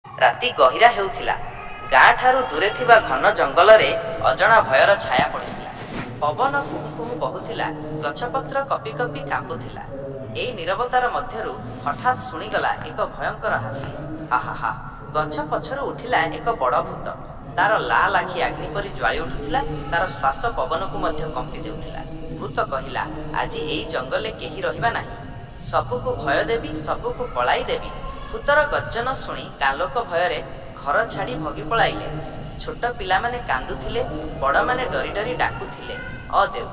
ରାତି ଗହୀରା ହେଉଥିଲା। ଗାଁଠାରୁ ଦୂରେ ଥିବା ଘନ ଜଙ୍ଗଲରେ ଅଜଣା ଭୟର ଛାୟା ପଡ଼ିଥିଲା। ପବନ କୁହୁ କୁହୁ ବହୁଥିଲା, ଗଛପତ୍ର କପି କପି କାମ୍ପୁଥିଲା। ଏଇ ନୀରବତାର ମଧ୍ୟରୁ ହଠାତ୍ ଶୁଣିଗଲା ଏକ ଭୟଙ୍କର ହାସି, ହାହାହା। ଗଛ ପଛରୁ ଉଠିଲା ଏକ ବଡ଼ ଭୂତ। ତାର ଲାଲ ଆଖି ଆଗ୍ନି ପରି ଜ୍ୱାଳି ଉଠୁଥିଲା, ତାର ଶ୍ୱାସ ପବନକୁ ମଧ୍ୟ କମ୍ପି ଦେଉଥିଲା। ଭୂତ କହିଲା, ଆଜି ଏଇ ଜଙ୍ଗଲରେ କେହି ରହିବା ନାହିଁ। ସବୁକୁ ଭୟ ଦେବି, ସବୁକୁ ପଳାଇ ଦେବି। ଭୂତର ଗର୍ଜନ ଶୁଣି ଗାଁ ଲୋକ ଭୟରେ ଘର ଛାଡ଼ି ଭଗି ପଳାଇଲେ। ଛୋଟ ପିଲାମାନେ କାନ୍ଦୁଥିଲେ, ବଡ଼ମାନେ ଡରି ଡରି ଡାକୁଥିଲେ, ଅଦେଉ,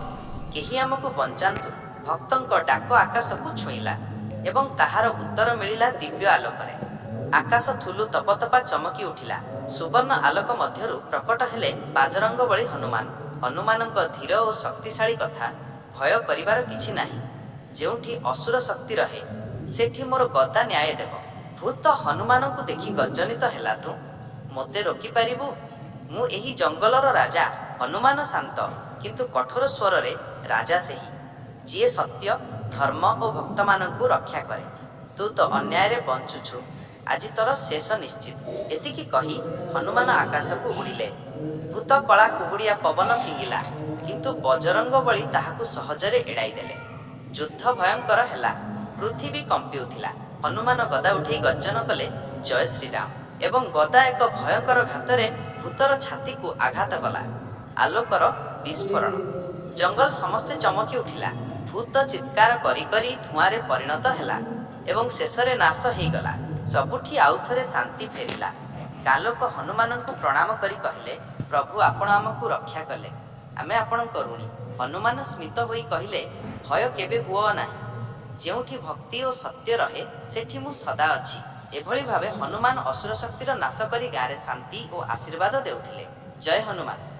କେହି ଆମକୁ ବଞ୍ଚାନ୍ତୁ। ଭକ୍ତଙ୍କ ଡାକ ଆକାଶକୁ ଛୁଇଁଲା ଏବଂ ତାହାର ଉତ୍ତର ମିଳିଲା ଦିବ୍ୟ ଆଲୋକରେ। ଆକାଶ ଥୁଲୁ ତପତପା ଚମକି ଉଠିଲା। ସୁବର୍ଣ୍ଣ ଆଲୋକ ମଧ୍ୟରୁ ପ୍ରକଟ ହେଲେ ବାଜରଙ୍ଗବଳୀ ହନୁମାନ। ହନୁମାନଙ୍କ ଧୀର ଓ ଶକ୍ତିଶାଳୀ କଥା, ଭୟ କରିବାର କିଛି ନାହିଁ। ଯେଉଁଠି ଅସୁର ଶକ୍ତି ରହେ, ସେଠି ମୋର ଗଦା ନ୍ୟାୟ ଦେବ। ଭୂତ ହନୁମାନଙ୍କୁ ଦେଖି ଗର୍ଜନିତ ହେଲା, ତୁ ମୋତେ ରୋକିପାରିବୁ? ମୁଁ ଏହି ଜଙ୍ଗଲର ରାଜା। ହନୁମାନ ଶାନ୍ତ କିନ୍ତୁ କଠୋର ସ୍ୱରରେ, ରାଜା ସେହି, ଯିଏ ସତ୍ୟ, ଧର୍ମ ଓ ଭକ୍ତମାନଙ୍କୁ ରକ୍ଷା କରେ। ତୁ ତ ଅନ୍ୟାୟରେ ବଞ୍ଚୁଛୁ। ଆଜି ତୋର ଶେଷ ନିଶ୍ଚିତ। ଏତିକି କହି ହନୁମାନ ଆକାଶକୁ ଉଡ଼ିଲେ। ଭୂତ କଳା କୁହୁଡ଼ିଆ ପବନ ଫିଙ୍ଗିଲା, କିନ୍ତୁ ବଜରଙ୍ଗବଳୀ ତାହାକୁ ସହଜରେ ଏଡ଼ାଇ ଦେଲେ। ଯୁଦ୍ଧ ଭୟଙ୍କର ହେଲା। ପୃଥିବୀ କମ୍ପି ଉଠିଲା। ହନୁମାନ ଗଦା ଉଠେଇ ଗର୍ଜନ କଲେ, ଜୟ ଶ୍ରୀରାମ! ଏବଂ ଗଦା ଏକ ଭୟଙ୍କର ଘାତରେ ଭୂତର ଛାତିକୁ ଆଘାତ କଲା। ଆଲୋକର ବିସ୍ଫୋରଣ। ଜଙ୍ଗଲ ସମସ୍ତେ ଚମକି ଉଠିଲା। ଭୂତ ଚିତ୍କାର କରି କରି ଧୂଆଁରେ ପରିଣତ ହେଲା ଏବଂ ଶେଷରେ ନାଶ ହେଇଗଲା। ସବୁଠି ଆଉଥରେ ଶାନ୍ତି ଫେରିଲା। ଗାଁଲୋକ ହନୁମାନଙ୍କୁ ପ୍ରଣାମ କରି କହିଲେ, ପ୍ରଭୁ, ଆପଣ ଆମକୁ ରକ୍ଷା କଲେ। ଆମେ ଆପଣଙ୍କ ଋଣୀ। ହନୁମାନ ସ୍ମିତ ହୋଇ କହିଲେ, ଭୟ କେବେ ହୁଅ ନାହିଁ। ଯେଉଁଠି ଭକ୍ତି ଓ ସତ୍ୟ ରହେ, ସେଠି ମୁଁ ସଦା ଅଛି। ଏଭଳି ଭାବେ ହନୁମାନ ଅସୁର ଶକ୍ତିର ନାଶ କରି ଗାଁରେ ଶାନ୍ତି ଓ ଆଶୀର୍ବାଦ ଦେଉଥିଲେ। ଜୟ ହନୁମାନ।